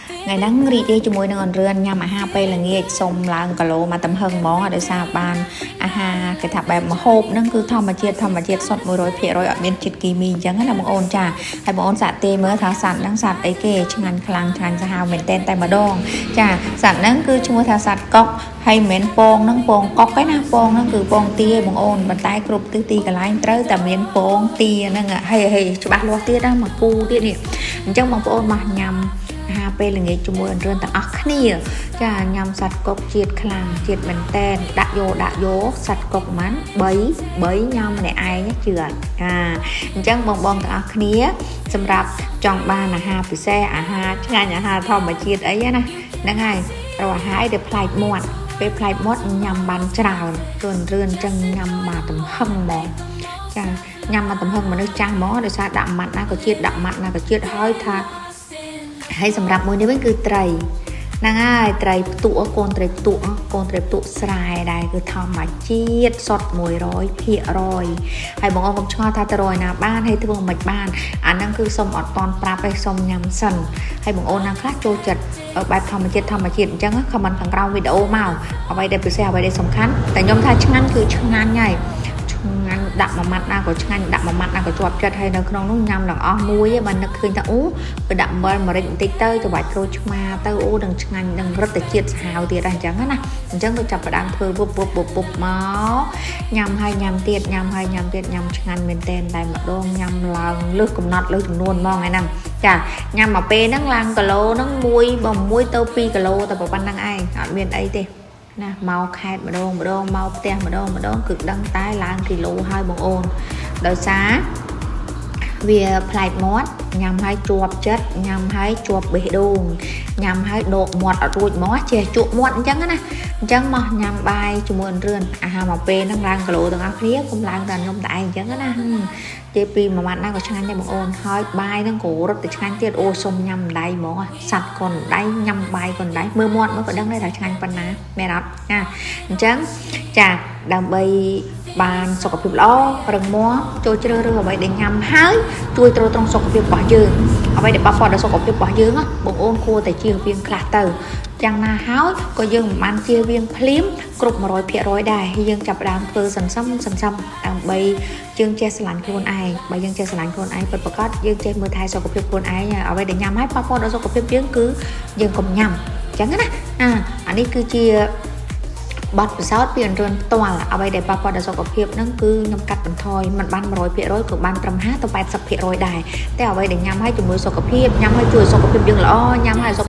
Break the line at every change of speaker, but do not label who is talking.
ថ្ងៃហ្នឹងរីករាយជាមួយនឹងអន្រឿនញ៉ាំអាហារពេលល្ងាចសុំឡើងគីឡូមកទំហឹងហ្មងដោយសារបានអាហារគេថាបែបម្ហូបហ្នឹងគឺធម្មជាតិធម្មជាតិសុទ្ធ100%អត់មានជាតិគីមីអញ្ចឹងណាបងអូនចាហើយបងអូនសាកទេមើលថាសត្វហ្នឹងសត្វអីគេឆ្ងាញ់ខ្លាំងឆ្ងាញ់សាហាវមែនតែនតែម្ដងចាសត្វហ្នឹងគឺឈ្មោះថាសត្វកុកហើយមិនមែនពងហ្នឹងពងកុកទេណាពងហ្នឹងគឺពងទាឯងបងអូនប៉ុន្តែគ្រប់ទិសទីកន្លែងត្រូវតែមានពងទាហ្នឹងហើយហើយច្បាស់លាស់ទៀតណាមកគូទៀតនេះអញ្ចឹងបងប្អូនមកញ៉ាំ អាហារពេលល្ងាចជាមួយអន្រឿនទាំងអស់គ្នាចាញ៉ាំសត្វកុកជាតិខ្លាំងជាតិមែនតែនដាក់យកដាក់យកសត្វកុកប្រហែល3 3ញ៉ាំម្នាក់ឯងជឿអត់អាអញ្ចឹងបងបងទាំងអស់គ្នា សម្រាប់ចង់បានអាហារពិសេសអាហារឆ្ងាញ់អាហារធម្មជាតិអីណាហ្នឹងហើយរកអាហារអីដែលប្លែកមាត់ពេលប្លែកមាត់ញ៉ាំបានច្រើនទោះអន្រឿនអញ្ចឹងញ៉ាំមកទំហឹងហ្មងចាញ៉ាំមកទំហឹងមនុស្សចាស់ហ្មងដោយសារដាក់ម៉ាត់ណាក៏ជាតិដាក់ម៉ាត់ណាក៏ជាតិហើយថា ហើយសម្រាប់មួយនេះវិញគឺត្រីហ្នឹងហើយត្រីផ្ទក់កូនត្រីផ្ទក់កូនត្រីផ្ទក់ស្រែដែរគឺធម្មជាតិសុទ្ធ100%ហើយបងអូនកុំឆ្ងល់ថាទៅរកឯណាបានហើយធ្វើមិនបានអាហ្នឹងគឺសុំអត់តន់ប្រាប់ឯងសុំញ៉ាំសិនហើយបងអូនណាខ្លះចូលចិត្តបែបធម្មជាតិធម្មជាតិអញ្ចឹង comment ខាងក្រោមវីដេអូមកអ្វីដែលពិសេសអ្វីដែលសំខាន់តែខ្ញុំថាឆ្ងាញ់គឺឆ្ងាញ់ហើយឆ្ងាញ់ដាក់មួយម៉ាត់ណាក៏ឆ្ងាញ់ដាក់មួយម៉ាត់ណាក៏ជាប់ចិត្តហើយនៅក្នុងនោះញ៉ាំទាំងអស់មួយឯងបាននឹកឃើញថាអូបើដាក់អំបិលម្រេចបន្តិចទៅច្របាច់ក្រូចឆ្មាទៅអូនឹងឆ្ងាញ់នឹងរឹតតែជាតិសាហាវទៀតអញ្ចឹងណាអញ្ចឹងក៏ចាប់ផ្ដើមធ្វើវឹបវឹបវឹបវឹបមកញ៉ាំហើយញ៉ាំទៀតញ៉ាំហើយញ៉ាំទៀតញ៉ាំឆ្ងាញ់មែនតែនតែម្ដងញ៉ាំឡើងលើសកំណត់លើសចំនួនហ្មងឯហ្នឹងចាញ៉ាំមកពេលហ្នឹងឡើងគីឡូហ្នឹងមួយបើ1ទៅ2គីឡូតែប៉ុណ្្នឹងឯងអត់មានអីទេណាមកខេត្តម្ដងម្ដងមកផ្ទះម្ដងម្ដងគឺដឹងតែឡើងគីឡូហើយបងអូនដោយសារវាប្លែកមាត់ញ៉ាំហើយជាប់ចិត្តញ៉ាំហើយជាប់បេះដូងញ៉ាំហើយដកមាត់អត់រួចហ្មងចេះជក់មាត់អញ្ចឹងណាអញ្ចឹងមកញ៉ាំបាយជាមួយអន្រឿនអាហារមកពេលហ្នឹងឡើងគីឡូទាំងអស់គ្នាកុំឡើងតែខ្ញុំតែឯងអញ្ចឹងណានិយាយពីមួយម៉ាត់ណាក៏ឆ្ងាញ់ដែរបងអូនហើយបាយហ្នឹងក៏រត់ទៅឆ្ងាញ់ទៀតអូសុំញ៉ាំម្ដាយហ្មងសัตว์កូនដៃញ៉ាំបាយកូនដៃមើលមាត់មើលក៏ដឹងដែរថាឆ្ងាញ់ប៉ុណ្ណាមែនអត់ណាអញ្ចឹងចាដើម្បីបានសុខភាពល្អរឹងមាំចូលជ្រើសរើសអ្វីដែលញ៉ាំហើយជួយទ្រទ្រង់សុខភាពរបស់យើងអ្វីដែលប៉ះពាល់ដល់សុខភាពរបស់យើងបងអូនគួរតែជៀសវាងខ្លះទៅយ៉ាងណាហើយក៏យើងមិនបានជៀសវាងភ្លាមគ្រប់100%ដែរយើងចាប់ផ្ដើមធ្វើសន្សំសន្សំដើម្បីយើងចេះស្រឡាញ់ខ្លួនឯងបើយើងចេះស្រឡាញ់ខ្លួនឯងពិតប្រាកដយើងចេះមើលថែសុខភាពខ្លួនឯងអ្វីដែលញ៉ាំហើយប៉ះពាល់ដល់សុខភាពយើងគឺយើងកុំញ៉ាំអញ្ចឹងណាអាអានេះគឺជាបទពិសោធន៍ពីអន្រឿនផ្ទាល់អ្វីដែលប៉ះពាល់ដល់សុខភាពហ្នឹងគឺខ្ញុំកាត់បន្ថយមិនបាន100%ក៏បានត្រឹម50ទៅ80%ដែរតែអ្វីដែលញ៉ាំហើយជំនួយសុខភាពញ៉ាំហើយជួយសុខភាពយើងល្អញ៉ាំហើយសុខ